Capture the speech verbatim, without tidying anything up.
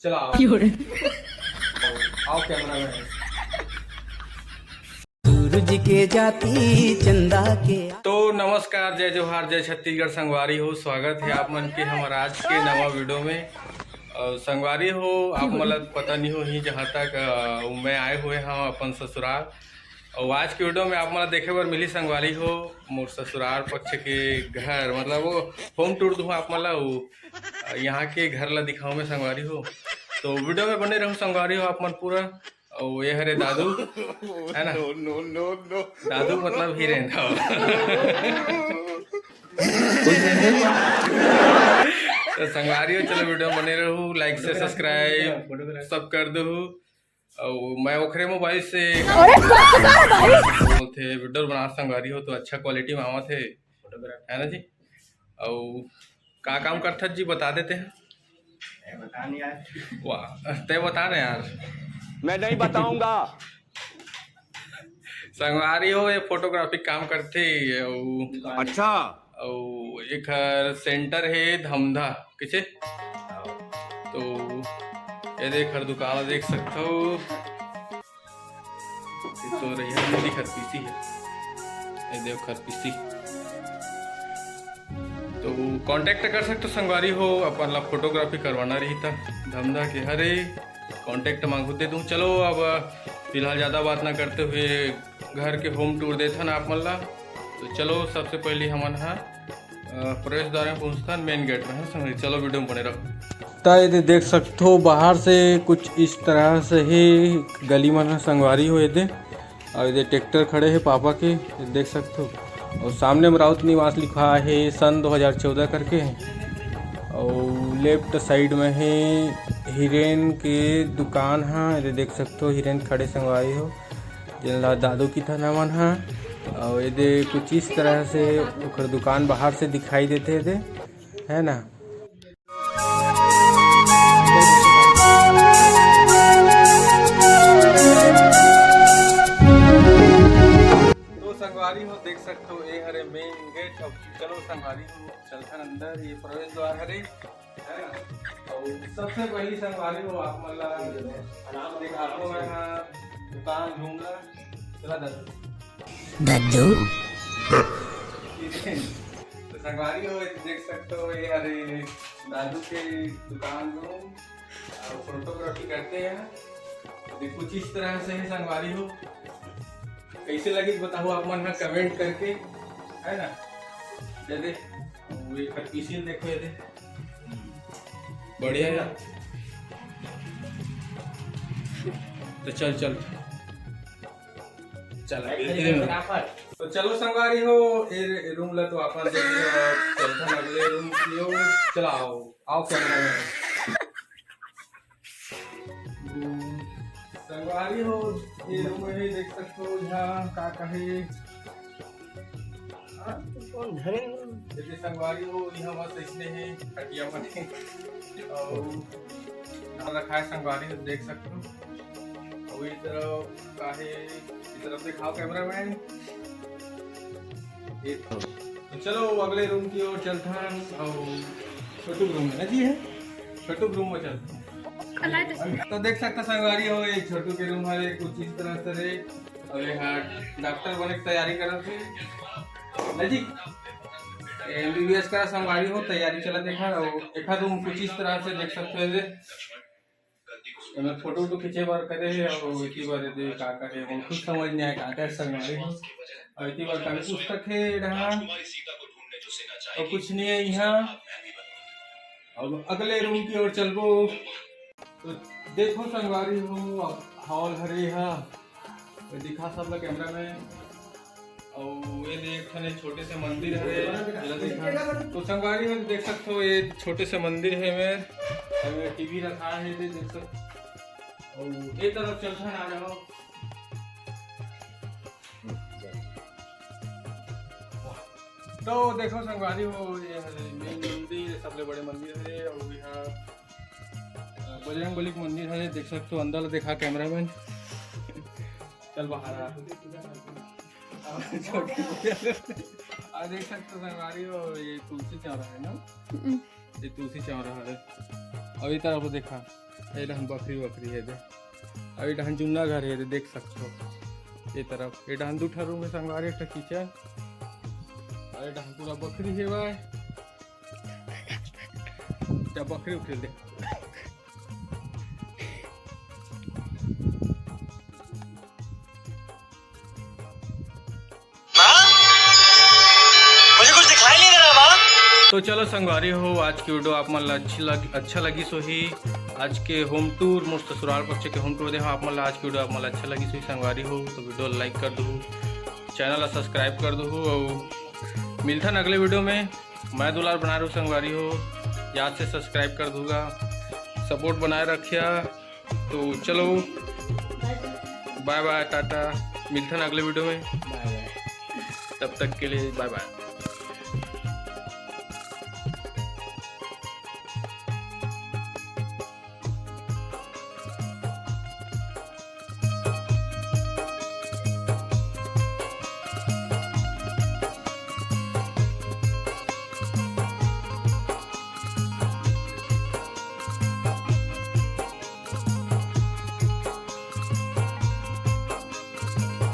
चला आओ। क्यों रे? आओ कैमरा मैन। सूरज के जाती चंदा के। तो नमस्कार, जय जोहार, जय छत्तीसगढ़ संगवारी हो। स्वागत है आप मन के हमर आज के नवा वीडियो में। और संगवारी हो, आप मन ला पता नहीं होही, जहाँ तक अ, मैं आए हुए हँव अपन ससुराल। और आज के वीडियो में आप मन ला देखे बर मिली संगवारी हो, मोर ससुराल पक्ष के घर, मतलब वो होम टूर दूँ आप मन ला, वो, अ, यहाँ के घर ला दिखाऊँ मैं संगवारी हो। तो वीडियो में बने रहू संगवारी हो आप मन पूरा। और ये हरे दादू, है ना? No, no, no, no। दादू मतलब हीरेन। तो संगवारी हो, चलो वीडियो में बने रहू, लाइक से सब्सक्राइब सब कर दहू। और मैं ओखरे मोबाइल से बोलथे वीडियो बना संगवारी हो, तो अच्छा क्वालिटी में आवत है, है ना जी? और का काम करथस जी, बता देते हैं। वाह, तय बता ना यार। मैं नहीं बताऊंगा। संगवारी हो, ये फोटोग्राफी काम करथे, अउ अच्छा। अउ एखर सेंटर हे धमधा, किसे? तो ये देख, हर दुकान देख सकथो। ये तो रही है, नहीं दिखत, पीसी है। ये देख, हर पीसी। तो कॉन्टैक्ट कर सकथो संगवारी हो, अपन ला फोटोग्राफी करवाना रही था धमधा के हरे। कॉन्टैक्ट मांगू दे दूँ। चलो, अब फिलहाल ज़्यादा बात ना करते हुए घर के होम टूर देथन आप मन ला। तो चलो, सबसे पहले हमन हा, अ, प्रवेश द्वार में पहुँचथन, मेन गेट में, है संगवारी। चलो, वीडियो में बने रहो। त ये दे देख सकथो, बाहर से कुछ इस तरह से ही गली मन ह संगवारी हो। ये दे, अउ ये दे ट्रैक्टर खड़े हे पापा के, ये देख सकथो। और सामने में राउत निवास लिखा है सन दो हज़ार चौदह करके। और लेफ्ट साइड में है हीरेन के दुकान हा, ये देख सकथो, हीरेन खड़े संगवारी हो, जेन ला दादू किथन हमन हा। और ये दे कुछ इस तरह से ओकर दुकान बाहर से दिखाई देथे, ये दे, है ना? तो संगवारी हो, देख सकथो, ये हरे मेन गेट। अब चलो संगवारी हो, चलथन अंदर, ये प्रवेश द्वार हरे, है ना? और सबसे पहली संगवारी हो, आप मन ला दिखाहूँ मैं हा दुकान रूम ला। चला दादा। दद्दू। तो संगवारी हो, ये देख सकथो, ये हरे दादू के दुकान रूम, और फोटोग्राफी करते हैं। तो कुछ इस तरह से है संगवारी हो, कैसे लगी बताओ आप मन में कमेंट करके, है ना? दे दे, वो एक पीसी देखो, ये दे, बढ़िया है। तो चल, चल। चल, तो चलो संगवारी हो, ए रूम ला तो अपन देख लियो, चलथन अगले रूम की ओर। चलाओ, आओ कैमरा में। संगवारी हो, ये रूम में भी देख सकते हो, यहाँ का का है। कौन घर है? जैसे संगवारी हो, यहाँ बस इसने है, खटिया बने। और यहाँ रखा है संगवारी हो, देख सकते हो। और ये तरफ का है, ये तरफ दिखाओ कैमरा मैन। ये तो चलो, अगले रूम की ओर चलथन। और छोटू रूम में ना जी है, छोटू रूम में चलथन। तो देख सकते संगवारी हो, ये छोटू के रूम है, कुछ इस तरह से रे। और ये हा डॉक्टर बने के तैयारी करत हे ना जी, एमबीबीएस का संगवारी हो, तैयारी चलत हे। और एक रूम कुछ इस तरह से देख सकते हो, ये एमे फोटो वोटो खींचे बर करे हे, और इसी बार ये का करे, हम खुद समझ नहीं आए का करे संगवारी हो। और इसी बार काफी पुस्तक है यहाँ, और कुछ नहीं है यहाँ। अब अगले रूम की ओर चलबो। तो देखो संगवारी हो, अब हॉल हरे हा, तो दिखा सब ला कैमरा में। और ये देख, एक ठन छोटे से मंदिर हरे, जेला देखा। तो संगवारी हो, देख सकते हो, ये छोटे से मंदिर है में, और ये टीवी रखा है, ये देख सकते। और ये तरफ चलथन, आ जाओ। तो देखो संगवारी हो, ये हरे मेन मंदिर, सबले बड़े मंदिर है, और यहाँ अ, बजरंग बली के मंदिर है, देख सकते हो, अंदर ला देखा कैमरा मैन। चल बाहर आ। आ देख सकते हो संगवारी हो, ये तुलसी चौरा है ना? हम्म। ये तुलसी चौरा है। और ये तरफ देखा, ए डहन बकरी वकरी हे दे, अउ ए डहन जुन्ना घर हे दे, देख सकथो। ए तरफ ए डहन दू ठा रूम हे संगवारी, एक ठा किचन, अउ ए डहन पूरा बकरी हे भाई। जा बकरी उकरी दे। माँ, मुझे कुछ दिखाई नहीं दे रहा माँ। तो चलो संगवारी हो, आज के वीडियो आप मन ला अच्छी लग, अच्छा लगिस होही। आज के होम टूर, मोर ससुराल पक्ष के होम टूर देहो आप मन ला। आज के वीडियो आप मन ला अच्छा लगिस होही संगवारी हो, तो वीडियो ला लाइक कर दूहू, चैनल ला सब्सक्राइब कर दूहू, अउ मिलथन अगले वीडियो में। मैं दुलार बनाए रहू संगवारी हो, याद से सब्सक्राइब कर दूहू गा, सपोर्ट बनाए रखिया। तो चलो, बाय बाय, टाटा, मिलथन अगले वीडियो में। बाय बाय। तब तक के लिए बाय बाय।